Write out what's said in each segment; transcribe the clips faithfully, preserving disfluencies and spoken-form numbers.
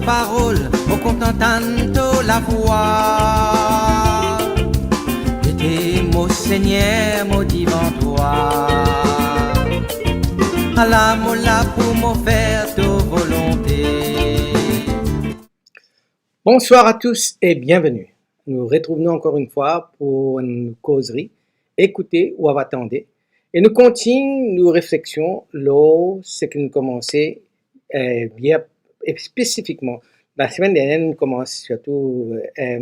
Parol, mo kontan tann to lavwa. Ede mo, Segner, mo divan twa. Ala mo la pou mo fer to volonte. Bonsoir à tous et bienvenue. Nou retrouv nou ankor enn fwa pou enn kozri, Ekoute ou ava tande. E nou kontign nou refleksion lor seki nou koumanse, eh, bien, e spesifikman, lasemenn dernie, nou koumans sirtou, eh,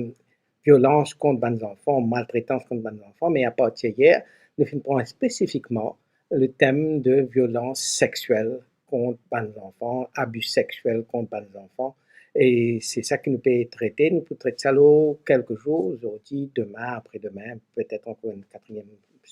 violans kont bann zanfan, maltretans kont bann zanfan, me apartir yer, nou finn pran spesifikman le tem de violans sexiel kont bann zanfan, abi sexiel kont bann zanfan. E se sa ki nou pe trete, nou pou tret sa lor kelke zour, zordi, demin, apre demin, petet ankor enn katriem,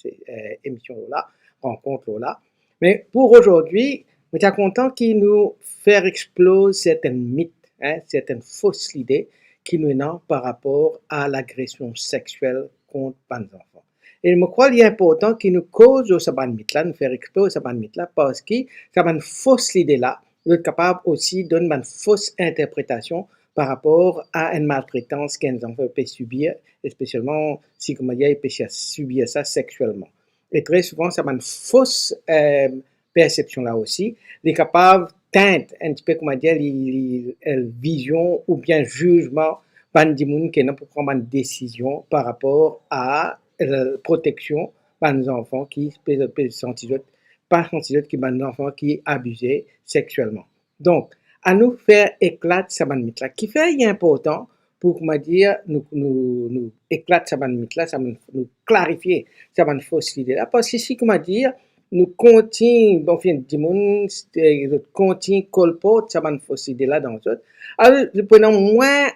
eh, emision lor la, rankont lor la. Me pou azordi, mo ti a kontan ki nou fer exploze sertenn mit, hein, sertenn fos lide ki nou ena par rapor a lagresion sexiel kont bann zanfan. E mo krwar li inportan ki nou koz lor sa bann mit la, nou fer exploze sa bann mit la, parski sa bann fos lide la, zot kapav osi donn bann fos interpretasion par rapor a enn maltretans ki enn zanfan pe sibir, espesialman si, koumadir, li pe sibir sa sexielman. E tre souvan, sa bann fos, eh, persepsion la osi, li kapav tint enn tipe, koumadir, li, li, eh, vizion oubien zizman bann dimoun ki ena pou pran bann desizion par rapor a, eh, proteksion bann zanfan ki pe, pe santi zot, pa santi zot ki bann zanfan ki abize sexielman. Donk, anou fer eklat sa bann mit la. Kifer li inportan pou, koumadir, nou, nou, nou eklat sa bann mit la, sa bann, nou klarifie sa bann fos lide la? Parski si, koumadir, nou kontign, bon, anfin, dimoun, eh, zot kontign kolport sa bann fos lide la dan zot, alor, zot pou ena mwin,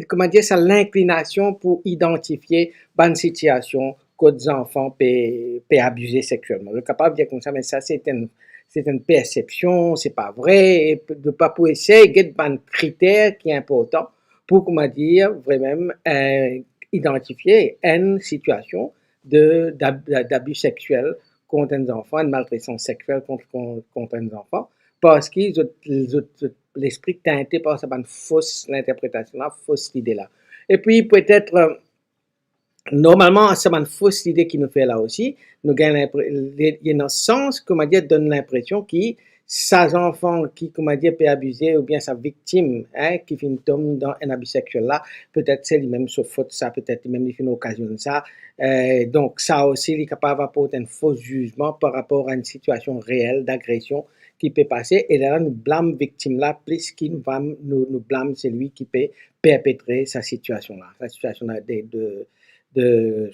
koumadir, sa linklinasion pou idantifie bann sitiasion kot zanfan pe, pe abize sexielman. Zot kapav dir koumsa, me sa se enn, se enn persepsion, se pa vre, e zot pa pou esey get bann kriter ki inportan pou, koumadir, vremem, eh, idantifie enn sitiasion de, dab-, dabi sexiel kont enn zanfan, enn maltretans sexiel kont, kont, kont enn zanfan, parski zot, zot, zot lespri tinte par sa bann fos linterpretasion la, fos lide la. Epi petet, eh, normalman, sa bann fos lide ki nou fer la osi, nou gagn linpre-, li, li ena sans, koumadir, donn linpresion ki sa zanfan ki, koumadir, pe abize oubien sa viktim, hein, ki finn tom dan enn abi sexiel la, petet se limem so fot sa, petet limem li finn okazionn sa. Eh, donk, sa osi, li kapav aport enn fos zizman par rapor a enn sitiasion reel dagresion ki pe pase, e lerla nou blam viktim la plis ki nou blam, nou, nou blam selwi ki pe perpetre sa sitiasion la, sa sitiasion la de, de, de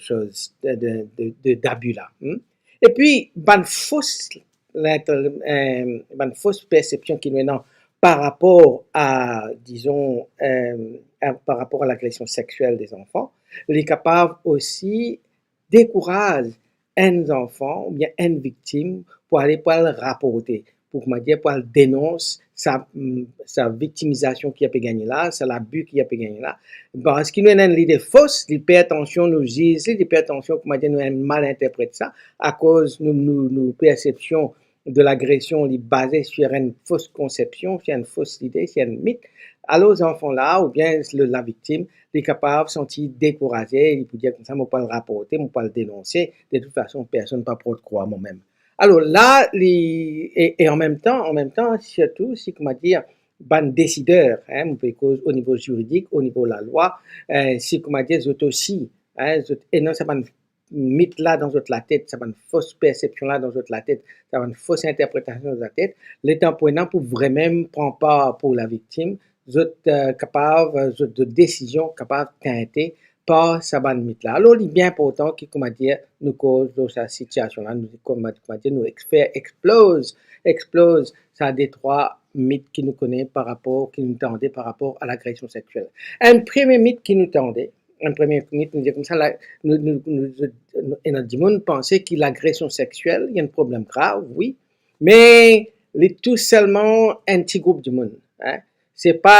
soz, de, de, de, de, dabi la, hmm? Epi, bann fos, lint-, eh, bann fos persepsion ki nou ena par rapor a, dizon, eh, a, par rapor a lagresion sexiel de zanfan, li kapav osi dekouraz enn zanfan oubien enn viktim pou ale, pou al raporte, pou, koumadir, pou al denons sa, mm, sa viktimizasion ki li pe gagne la, sa labi ki li pe gagne la. Parski nou ena enn lide fos, li pe atansion nou ziz li, li pe atansion, koumadir, nou mal interpret sa, akoz nou, nou, nou persepsion de lagresion, li baze sir enn fos konsepsion, sir enn fos lide, sir enn mit. Alor, zanfan la, oubien le, laviktim, li kapav santi dekouraze, li pou dir koumsa, mo pou al raporte, mo pou al denonse, de tout fason, personn pa pou krwar mwa mem. Alor, la, li, e, e an mem tan, an mem tan, sirtou, si, koumadir, bann desider, hein, mo pe koz o nivo ziridik, o nivo lalwa, eh, si, koumadir, zot osi, hein, zot ena sa bann mit la dan zot latet, sa bann fos persepsion la dan zot latet, sa bann fos interpretasion dan zot latet, letan pou ena pou vremem pran par pou laviktim, zot, eh, kapav, zot, zot desizion kapav tinte par sa bann mit la. Alor, li bien inportan ki, koumadir, nou koz lor sa sitiasion la, nou, kouma, koumadir, nou ex-, fer exploze, exploze sa detrwa mit ki nou kone par rapor, ki nou tande par rapor a lagresion sexiel. Enn premie mit ki nou tande, enn premie mit, nou dir koumsa, la, nou, nou, nou, nou, ena dimoun panse ki lagresion sexiel, li enn problem grav, wi, me li tous selman enn ti group dimoun, hein. Se pa,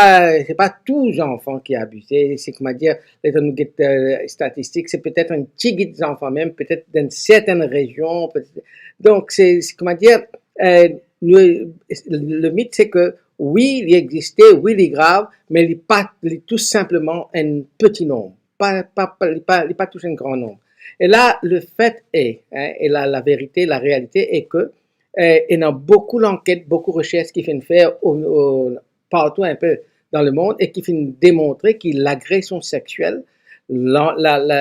se pa tou zanfan ki abize, se, koumadir, letan nou get, eh, statistik, se petet enn tigit zanfan mem, petet dan sertenn rezion, petet. Donk, se, se, koumadir, eh, nou, le mit, se ke Wi, li existe, wi, li grav, me li pa, li tou sinpleman enn peti nonb. Pa, pa, pa, li pa, li pa tous enn gran nonb. E la, le fait est, hein, e la, la verite, la realite est que, eh, ena boukou lanket, boukou resers ki finn fer o, o, partou inpe dan lemond e ki finn demontre ki lagresion sexiel, la, la, la,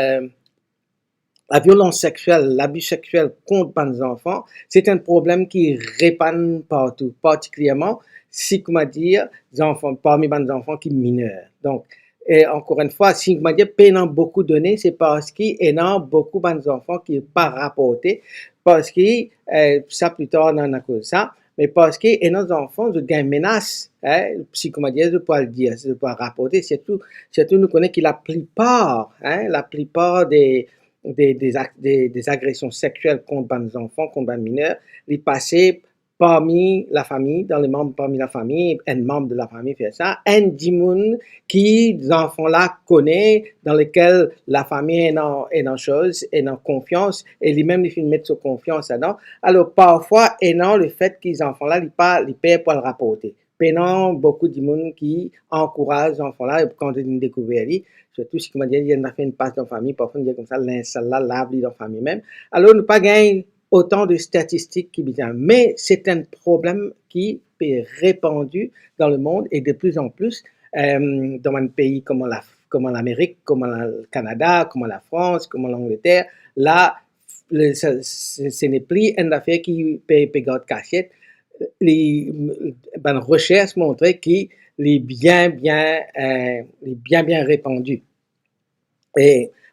la violans sexiel, labi sexiel kont bann zanfan, se enn problem ki repann partou, partikilierman si, koumadir, zanfan, parmi bann zanfan ki miner. Donk, e ankor enn fwa, si, koumadir, pena boukou done, se parski ena boukou bann zanfan ki pa raporte, parski, eh, sa pli tar, nou, nou koz sa, me parski ena zanfan, zot gagn menas, eh, si, koumadir, zot pou al dir, zot pou al raporte, sirtou, sirtou nou kone ki laplipar, eh, laplipar de, de, de, de, de agresion sexiel kont bann zanfan, kont bann miner, li pase parmi lafami, dan le manb parmi lafami, enn manb de lafami fer sa, enn dimoun ki zanfan la kone, dan lekel lafami ena, ena soz, ena konfians, e limem li finn met so konfians ladan. Alor, parfwa, ena le fait ki zanfan la, li pa, li per pou al raporte. Pena boukou dimoun ki ankouraz zanfan la, e kan zot inn dekouver li, sirtou si, koumadir, li ena fer enn pas dan fami, parfwa nou dir koumsa, linz sal la, lav li dan fami mem. Alor, nou pa gagn otan de statistik ki bizin, me se enn problem ki pe repandi dan lemond e de pli an pli, eh, dan bann pei kouma la, kouma Lamerik, kouma la, Kanada, kouma Lafrans, kouma Langleter, la, le, sa, se, se nepli enn zafer ki pe, pe gard kasiet. Li, bann resers montre ki li bien, bien, eh, li bien, bien repandi. E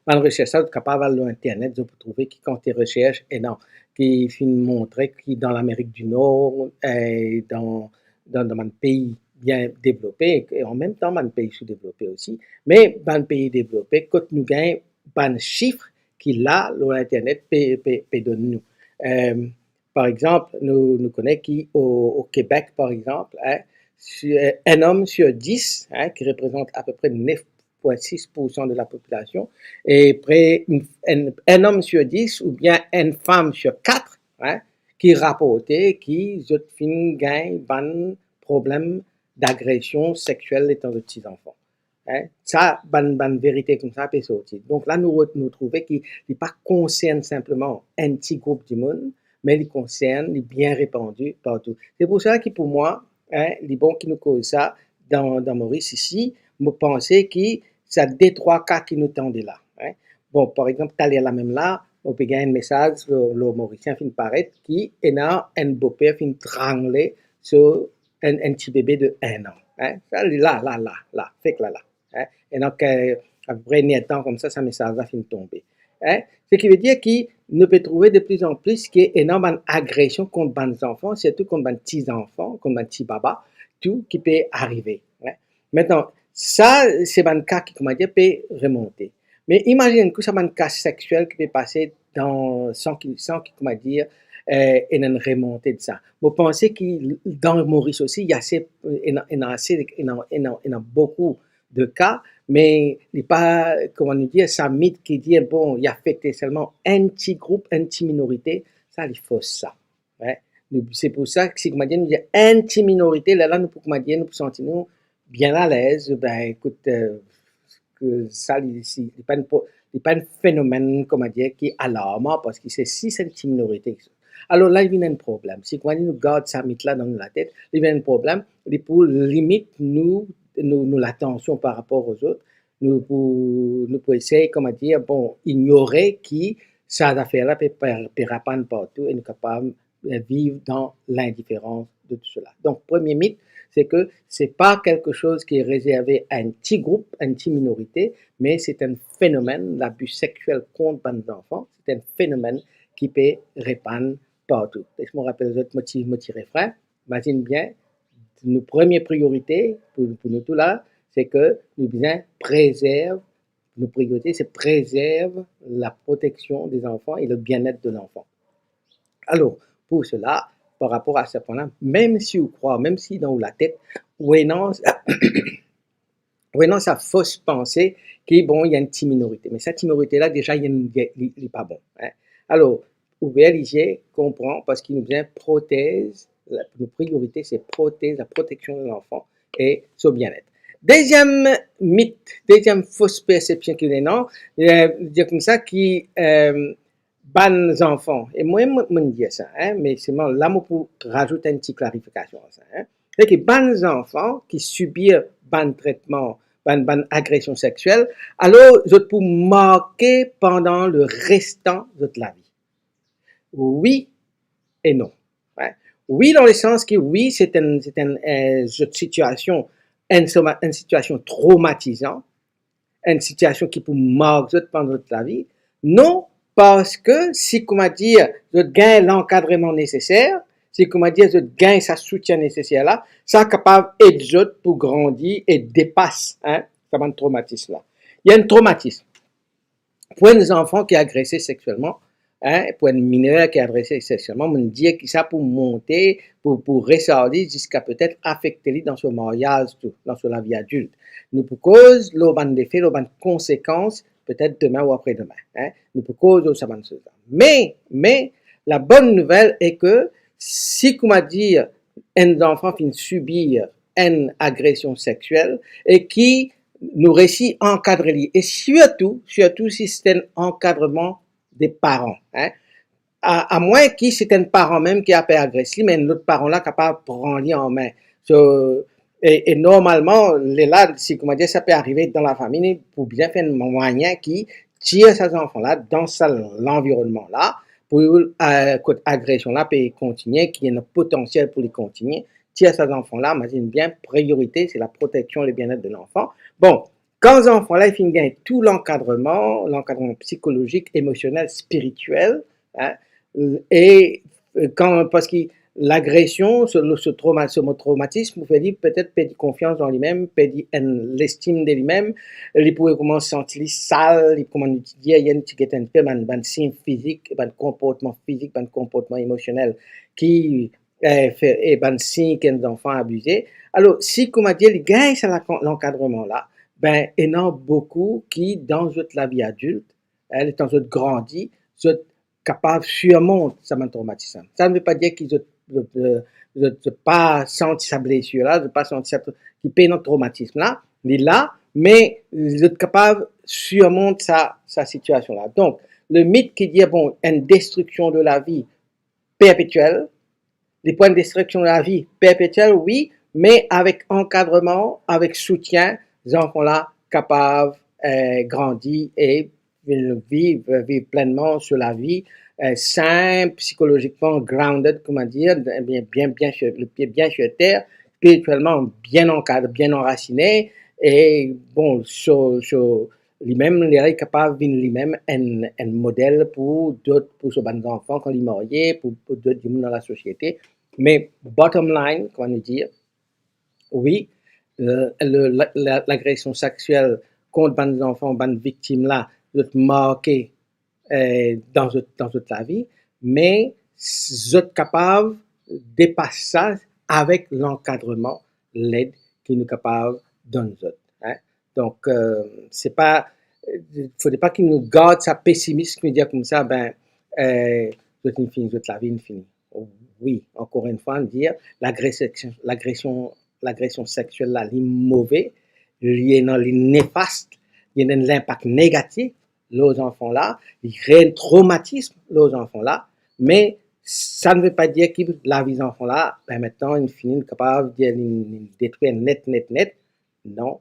bann resers sa, zot kapav al lor internet, zot pou trouve ki kantite resers ena, ki finn montre ki dan Lamerik di Nor, eh, dan, dan, dan bann pei bien devlope, e an mem tan bann pei soudevlope osi, me bann pei devlope, kot nou gagn bann sif ki la, lor internet, pe, pe, pe donn nou. Eh, par exanp, nou, nou kone ki o, o Kebek, par exanp, eh, si, eh, enn om sir dis, eh, ki reprezant apepre nef pwin sis poursan de lapopilasion, e pre, enn, enn om sir dis oubien enn fam sir kat, eh, ki raporte ki zot finn gagn bann problem dagresion sexiel letan zot ti zanfan. Eh, sa, bann, bann verite koumsa pe sorti. Donk la, nou, nou trouve ki li pa konsern sinpleman enn ti group dimoun, me li konsern, li bien repandi partou. Se pou sa ki pou mwa, eh, li bon ki nou koz sa dan, dan Moris isi, mo panse ki sa de trwa ka ki nou tande la, eh. Bon, par exanp, taler la mem la, mo pe gagn enn mesaz lor, lor Morisien finn paret ki ena enn boper finn trangle so enn, enn ti bebe de enn an, eh. Sa li la, la, la, la, fek la, la, eh. Ena ki apepre enn er tan koumsa, sa mesaz la finn tonbe, eh. Seki ve dir ki nou pe trouve de pli an pli ki ena bann agresion kont bann zanfan, sirtou kont bann ti zanfan, kont bann ti baba, tou ki pe arive, eh. Aster, sa, se bann ka ki, koumadir, pe remonte. Me imazinn enn kou sa bann ka sexiel ki pe pase dan, san ki, san ki, koumadir, eh, ena enn remonte de sa. Mo panse ki dan Moris osi, ena ase, ena, ena ase, ena, ena, ena boukou de ka, me li pa, kouma nou dir, sa mit ki dir, bon, li afekte selman enn ti group, enn ti minorite, sa li fos sa. Eh, nou, se pou sa, si, koumadir, nou dir enn ti minorite, lerla nou pou, koumadir, nou pou santi nou bien alez, ben, ekout, eh, ke sa, li, si, li pa enn pro-, li pa enn fenomenn, koumadir, ki alarman, parski se sis enn ti minorite. Alor la, li vinn enn problem. Si, koumadir, nou gard sa mit la dan nou latet, li vinn enn problem, li pou limit nou, nou, nou latansion par rapor ozot, nou pou, nou pou esey, koumadir, bon, ignore ki sa zafer la pe, pe, pe repann partou e nou kapav, eh, viv dan lindiferans de tou sela. Donk, premie mit, se ke se pa kelke soz ki rezerve a enn ti group, enn ti minorite, me se enn fenomenn, labi sexiel kont bann zanfan, se enn fenomenn ki pe repann partou. Les mo rapel zot mo ti, mo ti refren, imazinn bien, nou premie priorite pou, pou nou tou la, se ke nou bizin prezerv, nou priorite se prezerv laproteksion de zanfan e le bien-être de l'enfant. Alor, pou sela, par rapor a se pwin la, mem si ou krwar, mem si dan ou latet, ou ena, ou ena sa fos panse ki, bon, ena enn ti minorite. Me sa ti minorite la, deza, li, li, li pa bon, hein. Alor, ouver lizie, konpran, parski nou bizin protez La, nou priorite, se protez, la proteksion de lanfan e so bienet. Deziem mit, deziem fos persepsion ki nou ena, eh, dir koumsa ki, eh, bann zanfan, e mwa, mo, mo dir sa, hein, me selman la, mo pou razout enn ti klarifikasion a sa, hein. Se ki bann zanfan ki sibir bann tretman, bann, bann agresion seksiel, alor zot pou marke pandan le restan zot lavi. Wi e non. Hein? Wi, dan le sans ki, wi, se enn, se enn, eh, zot sitiasion, enn soma-, enn sitiasion tromatizan, enn sitiasion ki pou mark zot pandan zot lavi. Non, parski si, kouma dir, zot gagn lankadreman neseser, si, kouma dir, zot gagn sa soutien neseser la, sa kapav ed zot pou grandi e depas, hein, sa bann tromatism la. Ena enn tromatism. Pou enn zanfan ki agrese seksielman, hein, pou enn miner ki agrese seksielman, mo dir ki sa pou monte, pou, pou resardi ziska petet afekte li dan so maryaz tou, dan so lavi adilt. Nou pou koz lor bann lefe, lor bann konsekans, petet demin ou apre demin, hein. Nou pou koz lor sa bann soz la. Me, me, la bonn nouvel e ki si, kouma dir, enn zanfan finn sibir enn agresion seksiel e ki nou resi ankadre li. E sirtou, sirtou si se enn ankadreman de paran, hein. A, amwin ki se enn paran mem ki pe agres li, me enn lot paran la kapav pran li an me. So, e, e normalman, lerla, si, kouma dir, sa pe arive dan lafami, pou bizin fer enn mwayin ki tir sa zanfan la dan sa lanvironnman la, pou, eh, kot agresion la pe kontinie, ki ena potansiel pou li kontinie, tir sa zanfan la, imazinn bien, priorite, se la proteksion, le bienet de lanfan. Bon, kan zanfan la, li finn gagn tou lankadreman, lankadreman psikolozik, emosionel, spiritiel, hein, e, eh, kan, parski lagresion, so, so troma-, so mo tromatism, pou fer li petet perdi konfians dan limem, perdi enn lestim de limem, li pou koumans santi li sal, li koumans dir, ena ti get enn pe bann, bann sign fizik, bann konportman fizik, bann konportman emosionel ki, eh, fer, e bann sign ki enn zanfan abize. Alor, si, kouma dir, li gagn sa lank-, lankadreman la, be, ena boukou ki dan zot lavi adilt, eh, letan zot grandi, zot kapav sirmont sa bann tromatism. Sa ne ve pa dir ki zot, zot, eh, zot, zot pa santi sa blesir la, zot pa santi sa tro-, ki pena tromatism la, li la, me zot kapav sirmont sa, sa sitiasion la. Donk, le mit ki dir, bon, enn destriksion de lavi perpetiel, li pou enn destriksion lavi perpetiel, wi, me avek ankadreman, avek soutien, zanfan la kapav, eh, grandi e viv, viv plennman so lavi, eh, sin, psikolozikman grounded, kouma dir, bien, bien, bien sir, lepie bien sir ter, spiritielman bien ankadre, bien anrasine, e bon, so, so, limem, li, li kapav vinn limem enn, enn model pou dot, pou so bann zanfan kan li marye, pou, pou dot dimoun dan lasosiete. Me bottom line, kouma nou dir, wi, le, le, la, la, lagresion seksiel kont bann zanfan, bann viktim la, zot marke, eh, dan zot, dan zot lavi, me zot kapav depas sa avek lankadreman, led ki nou kapav donn zot, hein. Donk, eh, se pa, eh, fode pa ki nou gard sa pesimism, nou dir koumsa, be, eh, zot inn fini, zot lavi inn fini. Wi, ankor enn fwa, nou dir, lagresion, lagresion, lagresion seksiel la, li move, li ena, li nefast, li ena enn linpak negatif lor zanfan la, li kre enn tromatism lor zanfan la, me sa ne ve pa dir ki lavi zanfan la, be, aster inn fini, nou kapav dir li, li detrir net, net, net. Non.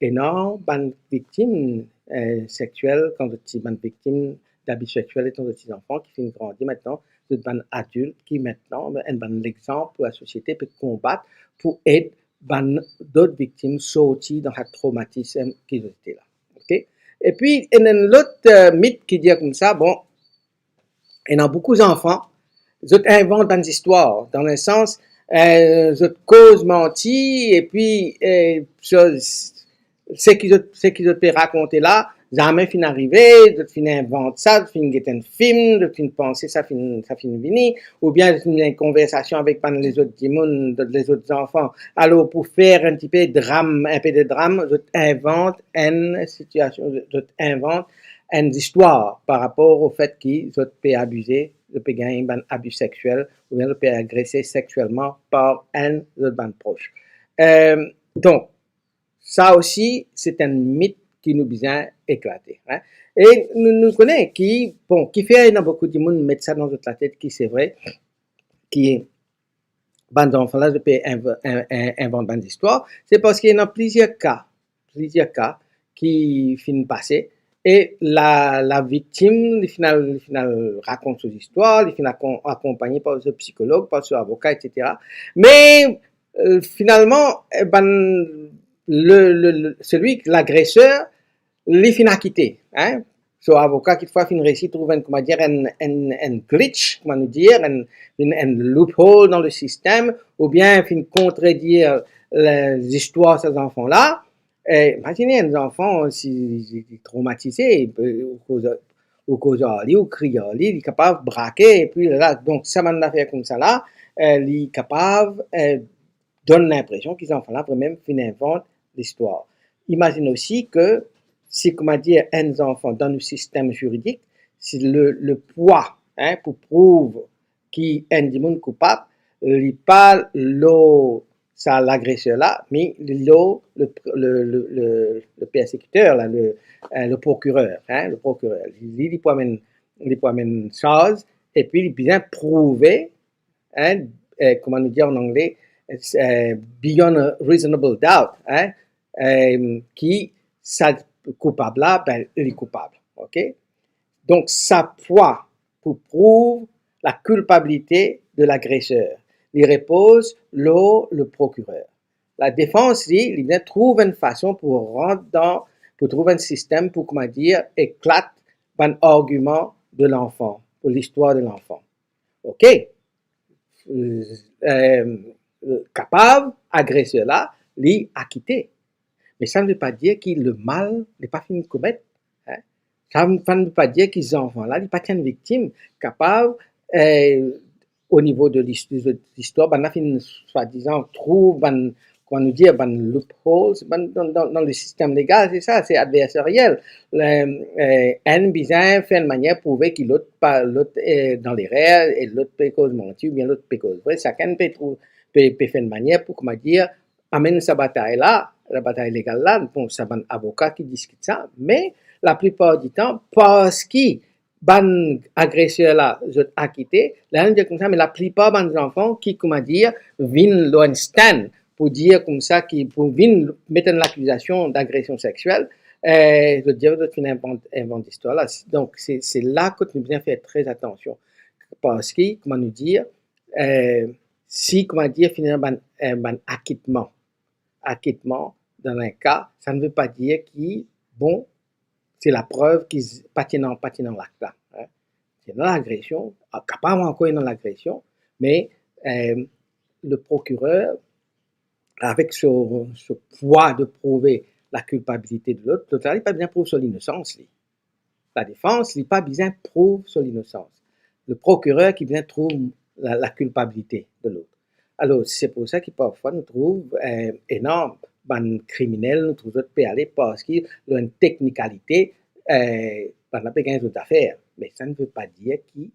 Ena bann viktim, eh, seksiel, kan zot ti bann viktim dabi seksiel, letan zot ti zanfan, ki finn grandi, aster zot bann adilt, ki aster enn bann lexanp pou lasosiete, pe konbat pou ed bann dot viktim sorti dan sa tromatism ki zot ete la. Ok? Epi, ena enn lot, eh, mit ki dir koumsa, bon, ena boukou zanfan, zot invant bann zistwar, dan le sans, eh, zot koz manti, epi, eh, so, seki zot, seki zot pe rakonte la, zame finn arive, zot finn invant sa, zot finn get enn fim, zot finn panse sa finn, sa finn vini, oubien zot finn gagn konversasion avek bann lezot dimoun, lezot zanfan. Alor, pou fer enn tipe dram, enn pe de dram, zot invant enn sitiasion, zot invant enn zistwar par rapor o fet ki zot pe abize zot pe gagn bann abi sexiel, oubien zot pe agrese sexielman par enn zot bann pros. Eh, donk, sa osi, se enn mit ki nou bizin eklate, hein. E nou, nou kone ki, bon, kifer ena boukou dimoun met sa dan zot latet ki se vre, ki bann zanfan la, zot pe inv-, in-, in-, invant bann zistwar, se parski ena plizier ka, plizier ka ki finn pase, e la, laviktim, li finn al, li finn al rakont so zistwar, li finn akon-, akonpagne par so psikolog, par so avoka, et cetera. Me, eh, finalman, eh, bann, le, le, le, selwi, lagreser, li finn akite, hein. So avoka, kitfwa, finn resi trouv enn, kouma dir, enn, enn, enn glitch, kouma nou dir, enn, enn, enn loophole dan le sistem, oubien finn kontredir le, zistwar sa zanfan la. Eh, imazine enn zanfan, si, si li tromatize, ou koz, ou koz ar li, ou kriy ar li, li kapav brake, epi la, donk, sa bann zafer koumsa la, eh, li kapav, eh, donn linpresion ki zanfan la vremem finn invant listwar. Imazine osi ke si, kouma dir, enn zanfan dan nou sistem ziridik, si le, le pwa, hein, pou prouv ki enn dimoun koupab, li pa lor sa lagreser la, me li lor le, le, le, le, le persekiter la, le, eh, le prokirer, hein, le prokirer. Li, li pou amenn, li pou amenn sarz, epi li bizin prouve, hein, eh, kouma nou dir an angle, eh, beyond a reasonable doubt, hein, eh, ki sa koupab la, ben, li koupab, ok? Donk, sa pwa pou prouv lakilpabilite de lagreser, li repoz lor le prokirer. Ladefans, li, li bizin trouv enn fason pou rant dan, pou trouv enn sistem pou, kouma dir, eklat bann argiman de lanfan, pou listwar de lanfan. Ok? Eh, kapav, agreser la, li akite. Me sa ne ve pa dir ki lemal li pa finn komet, hein. Sa, sa ne ve pa dir ki zanfan la, li pa ti enn viktim. Kapav, eh, o nivo de lis-, de listwar, bann la finn swadizan trouv bann, kouma nou dir, bann loopholes, bann, dan, dan, dan le sistem legal, se sa, se adversariel. Le, eh, enn bizin fer enn manier prouve ki lot pa, lot, eh, dan lerer, e lot pe koz manti, oubien lot pe koz vre. Sakenn pe trouv, pe, pe fer enn manier pou, kouma dir, amenn sa batay la, sa batay legal la, bon, sa bann avoka ki diskit sa, me laplipar ditan, parski bann agreser la, zot akite, la, nou dir koumsa, me laplipar bann zanfan ki, kouma dir, vinn lor enn stand pou dir koumsa, ki pou vinn met enn lakizasion dagresion sexiel, eh, zot dir zot finn invant, invant listwar la. Donk, se, se la kot nou bizin fer tre atansion. Parski, kouma nou dir, eh, si, kouma dir, finn ena bann, eh, bann akitman, akitman, dan enn ka, sa ne ve pa dir ki, bon, se laprev ki z-, pa ti ena, pa ti ena lakt la, hein. Ti ena lagresion, a, kapav ankor ena lagresion, me, eh, le prokirer, avek so, so pwa de prouve lakilpabilite de lot, lot la, li pa bizin prouv so linosans, li. Ladefans, li pa bizin prouv so linosans. Le prokirer ki bizin trouv la, lakilpabilite de lot. Alor, se pou sa ki parfwa nou trouv, eh, ena bann kriminel, nou trouv zot pe ale parski lor enn teknikalite, eh, bann la pe gagn zot zafer. Me sa ne ve pa dir ki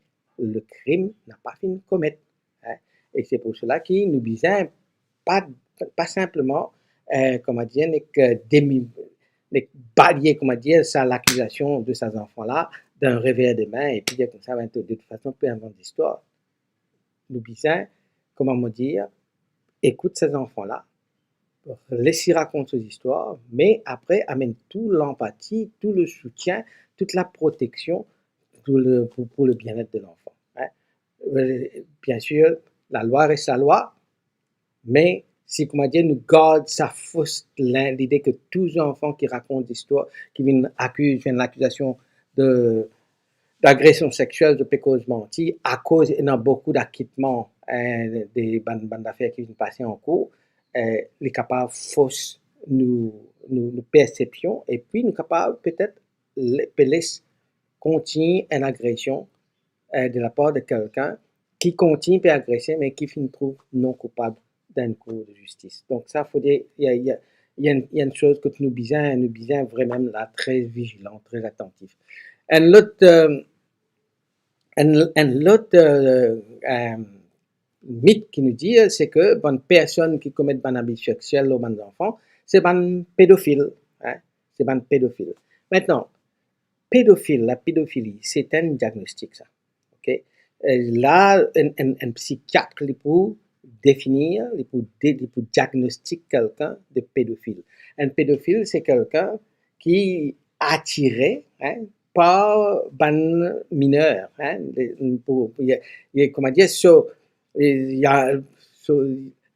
le krim napa finn komet, hein. E se pou sela ki nou bizin pa, pa sinpleman, eh, kouma dir, nek, eh, demi-, nek balye, kouma dir, sa lakizasion de sa zanfan la dan rever de min, epi dir koumsa, ben, de, de tout fason, pe invant listwar. Nou bizin, kouma mo dir, ekout sa zanfan la, les li rakont so zistwar, me apre amenn tou lanpati, tou le soutien, tout la proteksion pou le, pou, pou le bienet de lanfan, hein. Eh, biensir, lalwa res lalwa, me si, kouma dir, nou gard sa fos lin-, lide ke tou zanfan ki rakont zistwar, ki vinn akiz, vinn lakizasion de, dagresion sexiel, zot pe koz manti, akoz ena boukou dakitman, eh, de bann, bann zafer ki vinn pase ankour, eh, li kapav fos nou, nou, nou persepsion, epi nou kapav petet le-, pe les kontign enn agresion, eh, de lapar de kelkenn ki kontign pe agrese, me ki finn trouv non koupab dan enn kour de zistis. Donk sa, fode, i a, i a, i a enn, i a enn soz kot nou bizin, nou bizin vremem la tre vizilan, tre atantif. Enn lot, eh, enn, enn lot, eh, eh, mit ki nou dir, se ke bann personn ki komet bann abi seksiel lor bann zanfan, se bann pedofil, hein, se bann pedofil. Aster, pedofil, lapedofili, se enn diagnostik sa. Ok? Eh, la, enn, enn, enn psikiat li pou definir, li pou de-, li pou diagnostik kelkenn de pedofil. Enn pedofil, se kelkenn ki atire, hein, par bann miner, hein, li, pou, pou, li, li, kouma dir, so, li, li a, so,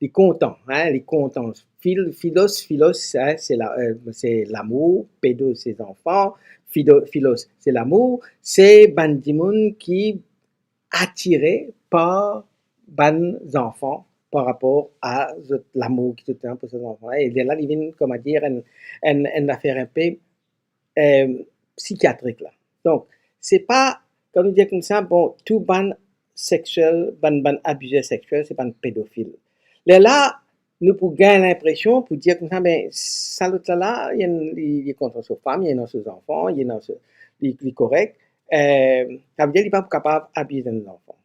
li kontan, hein, li kontan. Fil-, filos, filos, hein, se la, eh, se lamour, pedo, se zanfan, fido-, filos, se lamour, se bann dimoun ki atire par bann zanfan par rapor a zot lamour ki zot ena pou sa zanfan la. E lerla, li vinn, kouma dir, enn, enn, enn zafer inpe, eh, psikiatrik la. Donk, se pa, kan nou dir koumsa, bon, tou bann seksiel, bann, bann abizer seksiel, se bann pedofil. Lerla, nou pou gagn linpresion pou dir koumsa, me sa lot la la, li, li, li kontan so fam, li ena so zanfan, li ena so, li, li korek, eh, savedir li pa pou kapav abiz enn zanfan.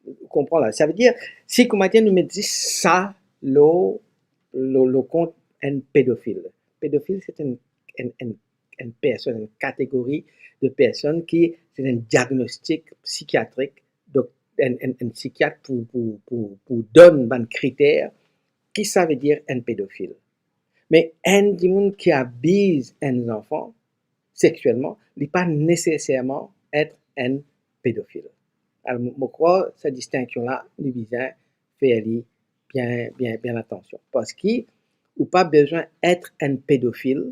Ou konpran la? Savedir, si kouma dir nou met zis sa lor, lor, lor kont enn pedofil. Pedofil, se enn, enn, enn, enn personn, enn kategori de personn ki, se enn diagnostik psikiatrik, donk enn, enn, enn psikiat pou, pou, pou, pou donn bann kriter ki savedir enn pedofil. Me enn dimoun ki abiz enn zanfan seksielman, li pa neseserman et enn pedofil. Alor, mo, mo krwar sa distinksion la, nou bizin fer li bien, bien, bien atansion. Parski ou pa bizin et enn pedofil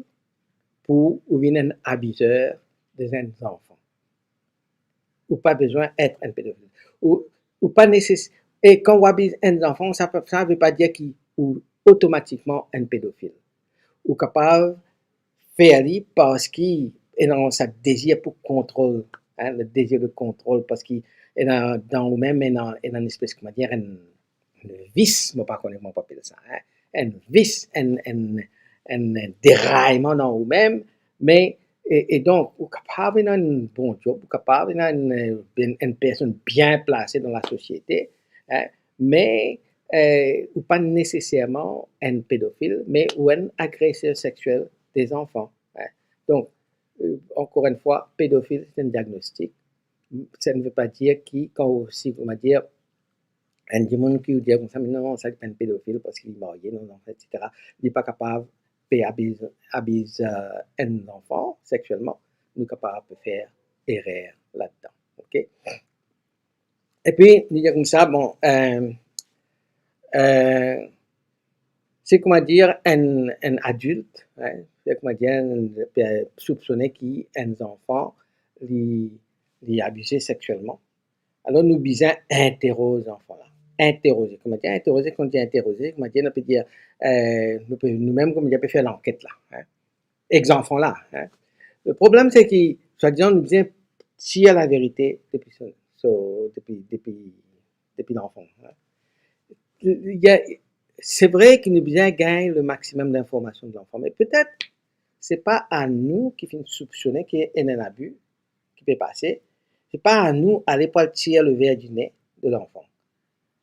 pou ou vinn enn abizer de enn zanfan. Ou pa bizin et enn pedofil. Ou, ou pa neses-, e kan ou abiz enn zanfan, sa, sa ve pa dir ki ou otomatikman enn pedofil. Ou kapav fer li parski ena sa dezir pou kontrol, hein, le désir de contrôle, parski ena dan ou mem, ena, ena enn espes, kouma dir, enn, enn vis, mo pa kone kouma pou apel sa, hein, enn vis, enn, enn, enn derayman dan ou mem, me, e, e donk, ou kapav ena enn bon job, ou kapav ena enn, enn, enn personn bien plase dan lasosiete, hein, me, eh, ou pa neseserman enn pedofil, me ou enn agreser seksiel de zanfan, hein. Donk, eh, ankor enn fwa, pedofil, se enn diagnostik. Sa ne ve pa dir ki, kan ou, si, kouma dir, enn dimoun ki ou dir koumsa, me non, sa li pa enn pedofil parski li marye, non, non, et cetera. Li pa kapav pe abiz, abiz, eh, enn zanfan seksielman, nou kapav pe fer erer ladan. Ok? Epi, nou dir koumsa, bon, eh, eh, se, kouma dir, enn, enn adilt, hein, se, kouma dir, enn, pe soupsone ki enn zanfan, li, li abize seksielman. Alor, nou bizin interoz zanfan la. Interoze, kouma dir, interoze, kan nou dir interoze, kouma dir, nou pe dir, eh, nou pe, nou mem, kouma dir, pe fer lanket la, hein, ek zanfan la, hein. Le problem, se ki, swadizan, nou bizin tir laverite depi so, so, depi, depi, depi lanfan, hein. Li, li, se vre ki nou bizin gagn le maximum d'informations de l'enfant, me petet se pa a nou ki finn soupsone ki ena enn abi ki pe pase, se pa a nou ale pou al tir le ver di ne de lanfan.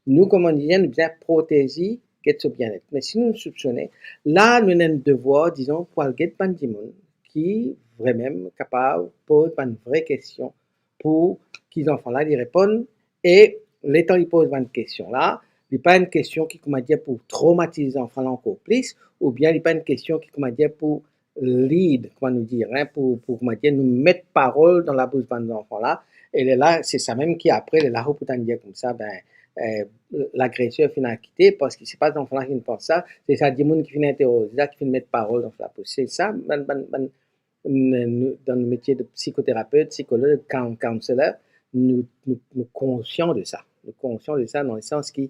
Nou, kouma dir, nou bizin protez li, get so bienet. Me si nou soupsone, la nou ena enn devwar, dizon, pou al get bann dimoun ki vremem kapav poz bann vre kestion pou ki zanfan la li reponn, e letan li poz bann kestion la, li pa enn kestion ki, kouma dir, pou tromatiz zanfan la ankor plis, oubien li pa enn kestion ki, kouma dir, pou lead, kouma nou dir, hein, pou, pou, kouma dir, nou met parol dan labous bann zanfan la, e lerla, se sa mem ki apre, lerla ou pou tann dir koumsa, ben, eh, lagreser finn akite, parski se pa zanfan la ki finn pans sa, se sa dimoun ki finn interoze la, ki finn met parol dan sa labous. Se sa, bann, bann, bann, nou, nou, dan nou metie de psikoterapet, psikolog, coun-, counselor, nou, nou, nou konsian de sa. Nou konsian de sa dan le sans ki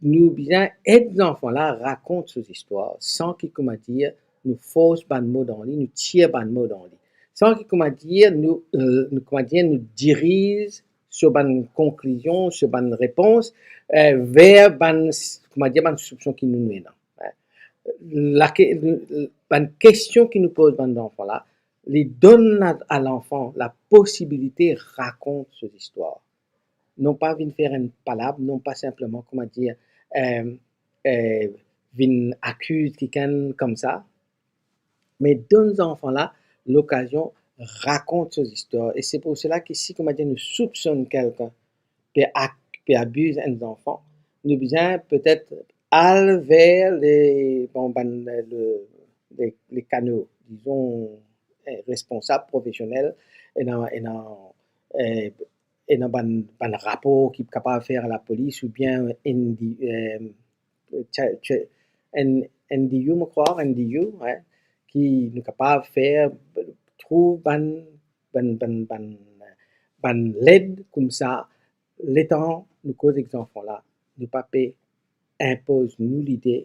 nou bizin ed zanfan la rakont so zistwar san ki, kouma dir, nou fors bann mo dan li, nou tir bann mo dan li. San ki, kouma dir, nou, eh, nou, kouma dir, nou diriz so bann konklizion, so bann repons, eh, ver bann, kouma dir, bann soupson ki nou, nou ena, hein. Lake-, bann kestion ki nou poz bann zanfan la, li donn a, a lanfan la posibilite rakont so zistwar. Non pa vinn fer enn palab, non pa sinpleman, kouma dir, eh, eh, vinn akiz kikenn koumsa, me donn zanfan la lokazion rakont so zistwar. E se pou sela ki si, kouma dir, nou soupsonn kelkenn pe ak-, pe abiz enn zanfan, nou bizin petet al ver le, bon, bann, le, le, le kano, dizon, eh, responsab profesionel, ena, ena, eh, ena bann, bann rapor ki kapav fer lapolis oubien enn di-, eh, tcha-, tcha-, enn, N D U, mo krwar, N D U, eh, ki nou kapav fer, trouv bann, bann, bann, bann, bann led koumsa, letan nou koz ek zanfan la, nou pa pe inpoz nou lide,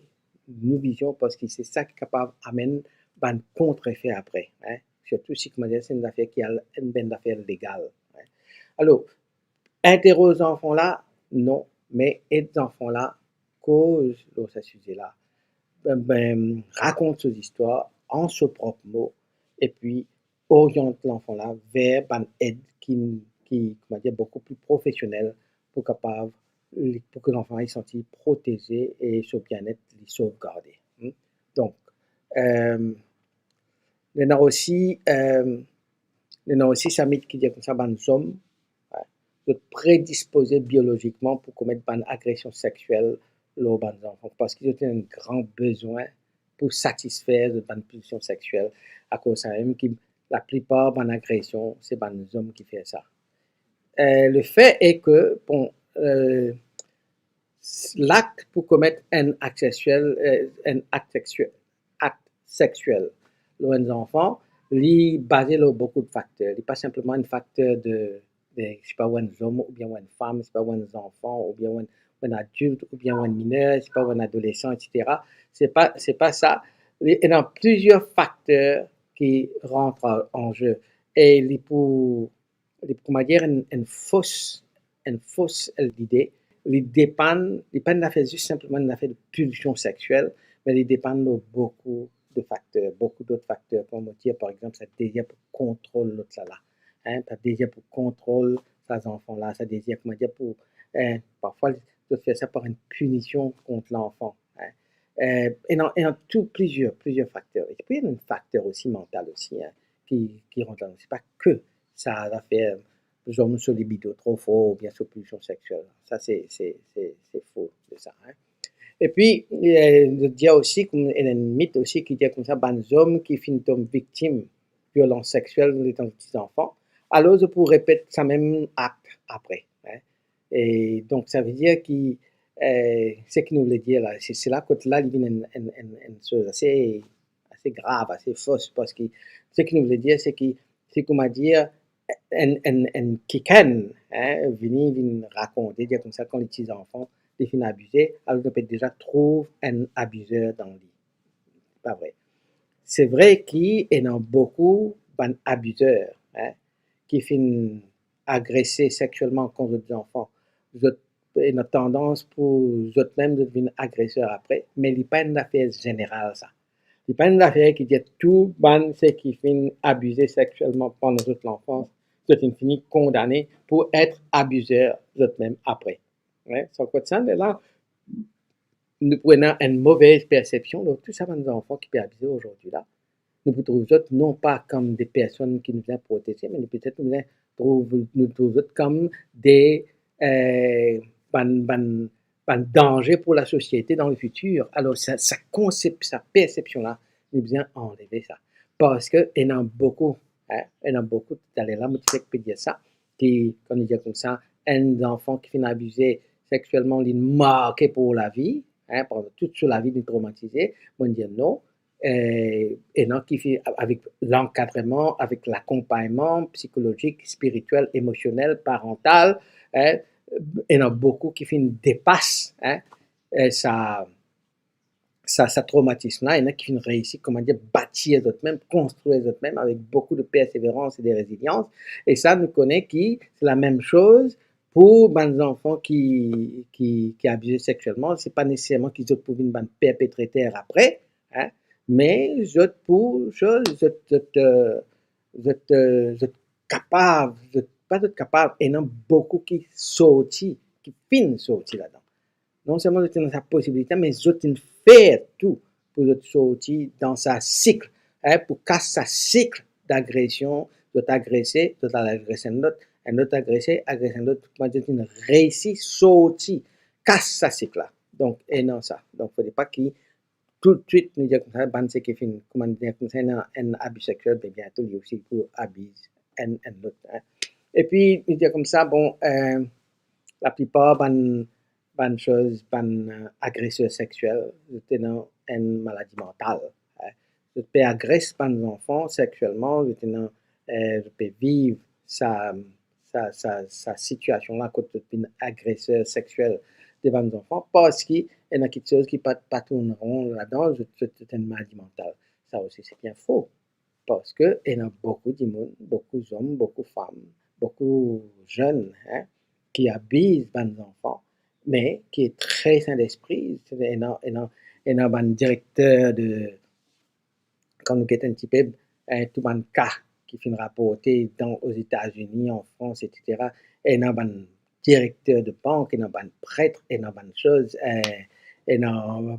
nou vizion, parski se sa ki kapav amenn bann kontrefe apre, eh. Sirtou si, kouma dir, se enn zafer ki al, enn bann zafer legal, eh. Alor, interoz zanfan la, non, me ed zanfan la koz lor sa size la. Be, be, rakont so zistwar an so prop mo, epi oriant lanfan la ver bann ed ki, ki, kouma dir, boukou pli profesionel pou kapav, pou ki lanfan la li santi proteze e so bienet li sovgarde. Hmm? Donk, eh, ena osi, eh, ena osi sa mit ki dir koumsa bann zom, eh, zot predispoze biolozikman pou komet bann agresion sexiel lor bann zanfan, parski zot ena enn gran bezwin pou satisfer zot bann pilsion sexiel. Akoz samem ki laplipar bann agresion, se bann zom ki fer sa. Eh, le fait est que, bon, eh, lakt pou komet enn akt sexiel, eh, enn akt sexiel, akt sexiel lor enn zanfan, li baze lor boukou de fakter. Li pa sinpleman enn fakter de, de, sepa ou enn zom oubien ou enn fam, sepa ou enn zanfan oubien ou enn, ou enn adilt oubien ou enn miner, sepa ou enn adolesan, et cetera. Se pa, se pa sa. Li ena plizier fakter ki rant an, an ze. E li pou, li pou, kouma dir, enn, enn fos, enn fos lide. Li depann, li pa enn zafer zis sinpleman enn zafer de pulsion sexiel, me li depann lor boukou de fakter, boukou dot fakter, kouma mo dir, par exanp, sa dezir pou kontrol lot la la. Hein, sa dezir pou kontrol sa zanfan la, sa dezir, kouma dir, pou, eh, parfwa, zot fer sa par enn pinision kont lanfan, hein. Eh, ena, ena tou plizier, plizier fakter. Epi, ena enn fakter osi mantal osi, hein, ki, ki rant ladan. Se pa ke sa zafer zom so libido tro for oubien so pulsion sexiel. Sa, se, se, se, se fo de sa, hein. Epi, eh, zot dir osi, kouma, ena enn mit osi ki dir koumsa, bann zom ki finn tom viktim violans sexiel letan zot ti zanfan, alor zot pou repet samem akt apre, hein. E donk, savedir ki, eh, seki nou vle dir la, se, se la kot la, li vinn enn, enn, enn, enn soz ase, ase grav, ase fos, parski seki nou vle dir, se ki, se kouma dir, enn, enn, enn kikenn, hein, vini, vinn rakonte, dir koumsa, kan li ti zanfan, li finn abize, alor nou pe deza trouv enn abizer dan li. Pa vre. Se vre ki ena boukou bann abizer, hein, ki finn agrese sexielman kont zot zanfan. Zot ena tandans pou zot mem zot vinn agreser apre, me li pa enn zafer zeneral sa. Li pa enn zafer ki dir tou bann seki finn abize sexielman pandan zot lanfans, zot finn fini kondane pou et abizer zot mem apre. Hein, sa kot sa, la, nou pou ena enn move persepsion lor tou sa bann zanfan ki pe abize azordi la. Nou pou trouv zot non pa kom de personn ki nou bizin proteze, me nou petet nou bizin trouv, nou trouv zot kom de, eh, bann, bann, bann danze pou lasosiete dan lefitir. Alor, sa, sa konsep, sa persepsion la, nou bizin anleve sa. Parski ena boukou, hein, ena boukou, taler la, mo ti fek pe dir sa, ki, kan nou dir koumsa, enn zanfan ki finn abize sexielman, li marke pou lavi, hein, pandan tout so lavi, li tromatize, mo dir non, eh, ena ki finn, avek lankadreman, avek lakonpagnman psikolozik, spiritiel, emosionel, parantal, hein, ena boukou ki finn depas, hein, eh, sa, sa, sa tromatism la, ena ki finn reisi, kouma dir, batir zot mem, konstrir zot mem avek boukou de perseverans e de rezilians. E sa, nou kone ki se lamem soz pou bann zanfan ki, ki, ki abize sexielman. Se pa neseserman ki zot pou vinn bann perpetreter apre, hein, me zot pou, zot, zot, zot, eh, zot, eh, zot kapav, zot, pa zot kapav, ena boukou ki sorti, ki finn sorti ladan. Non selman zot ena sa posibilite, me zot inn fer tou pou zot sorti dan sa sik, eh, pou kas sa sik dagresion, zot agrese, zot al agres enn lot, enn lot agrese, agres enn lot, kouma zot inn reisi sorti, kas sa sik la. Donk, ena sa. Donk, fode pa ki toutswit nou dir koumsa, bann seki finn, kouma nou dir koumsa, ena enn abi sexiel, be biento li osi pou abiz enn, enn lot, eh. Epi, nou dir koumsa, bon, eh, laplipar bann, bann soz, bann, eh, agreser sexiel, zot ena enn maladi mantal, eh. Zot pe agres bann zanfan sexielman, zot ena, eh, zot pe viv sa, sa, sa, sa sitiasion la kot zot vinn agreser sexiel de bann zanfan, parski ena kiksoz ki pa, pa tourn ron ladan, zot, zot, zot enn maladi mantal. Sa osi, se bien fo. Parski ena boukou dimoun, boukou zom, boukou fam, boukou zenn, eh, ki abiz bann zanfan, me ki tre sin lespri. Ena, ena, ena bann direkter de, kan nou get enn tipe, eh, tou bann ka ki finn raporte dan, Ozetazini, an Frans, etsetera, ena bann direkter de bank, ena bann pret, ena bann soz, eh, ena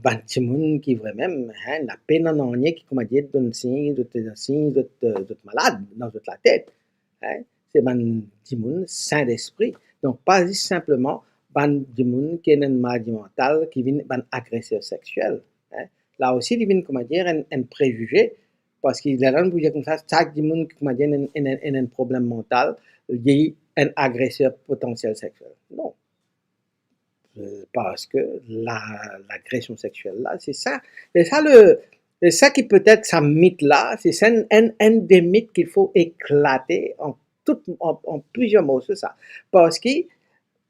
bann dimoun ki vremem, eh, ena pena nanye ki, kouma dir, donn sign, zot, donn sign, zot, eh, zot malad dan zot latet, eh. Se bann dimoun sin lespri. Donk, pa zis sinpleman bann dimoun ki ena enn maladi mantal ki vinn bann agreser sexiel, eh. La osi, li vinn, kouma dir, enn, enn prezize, parski lerla nou pou dir koumsa, sak dimoun ki, kouma dir, ena enn, enn, enn, enn problem mantal, li enn agreser potansiel sexiel. Non. Eh, parski la, lagresion sexiel la, se sa. Se sa le, se sa ki petet sa mit la, se sa enn, enn, enn de mit ki fo eklate an tou, an, an plizier morso sa. Parski,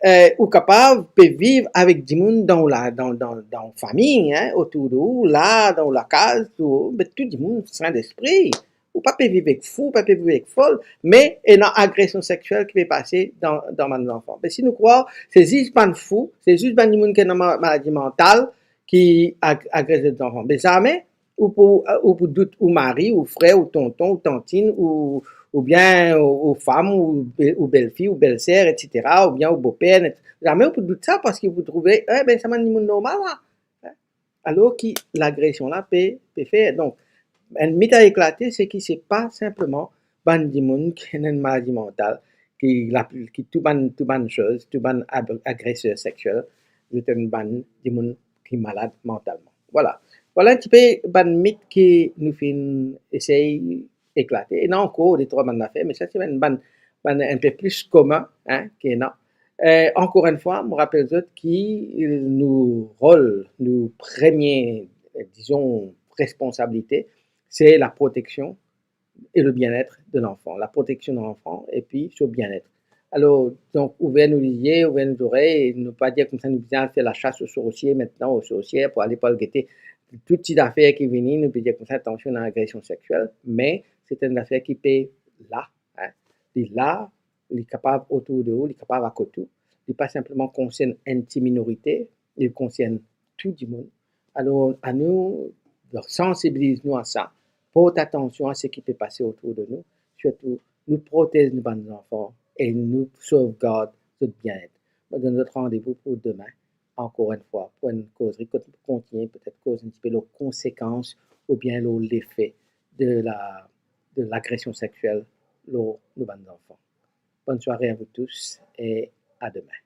eh, ou kapav pe viv avek dimoun dan ou la, dan, dan, dan ou fami, eh, otour de ou, la, dan ou lakaz, tou, be tou dimoun sin lespri. Ou pa pe viv ek fou, ou pa pe viv ek fol, me ena agresion sexiel ki pe pase dan, dan bann zanfan. Me si nou krwar se zis bann fou, se zis bann dimoun ki ena ma-, maladi mantal ki ag-, agres zot zanfan, be zame ou pou, ou pou dout ou mari, ou frer, ou tonton, ou tantinn, ou, oubien ou, ou fam, ou be-, ou belfi, ou belser, etsetera, oubien ou boper, et-, zame ou pou dout sa, parski ou pou trouve, eh be, sa bann dimoun normal la. Alor ki lagresion la pe, pe fer. Donk, enn mit a eklate, se ki se pa sinpleman bann dimoun ki ena enn maladi mantal, ki la, ki tou bann, tou bann soz, tou bann ag-, agreser sexiel, zot enn bann dimoun ki malad mantalman. Vwala. Vwala enn tipe bann mit ki nou finn esey eklate. Ena ankor de trwa bann zafer, me sa se bann, bann, bann enn pe pli komin, hein, ki ena. Eh, ankor enn fwa, mo rapel zot ki nou rol, nou premie, eh, dizon, responsabilite, se la proteksion e le bien-être de l'enfant, la proteksion de l'enfant epi so bien-être. Alor, donk, ouver nou lizie, ouver nou zorey, nou pa dir koumsa nou bizin al fer lachasse aux sorciers maintenant, aux sorcières, pou ale, pou al gete tou ti zafer ki vini, nou pe dir koumsa, atansion, ena agresion sexiel, me se enn zafer ki pe la, hein. Li la, li kapav otour de ou, li kapav akote ou, li pa sinpleman konsern enn ti minorite, li konsern tou dimoun. Alor, anou sansibiliz nou a sa, port atansion a seki pe pase otour de nou, sirtou nou protez nou bann zanfan e nou sovgard zot bien-être. Mo donn zot randevou pou demin, ankor enn fwa, pou enn kozri kot nou pou kontigne petet koz enn tipe lor konsekans oubien lor lefe de la, de lagresion sexiel lor nou bann zanfan. Bonne soirée à vous tous et à demain.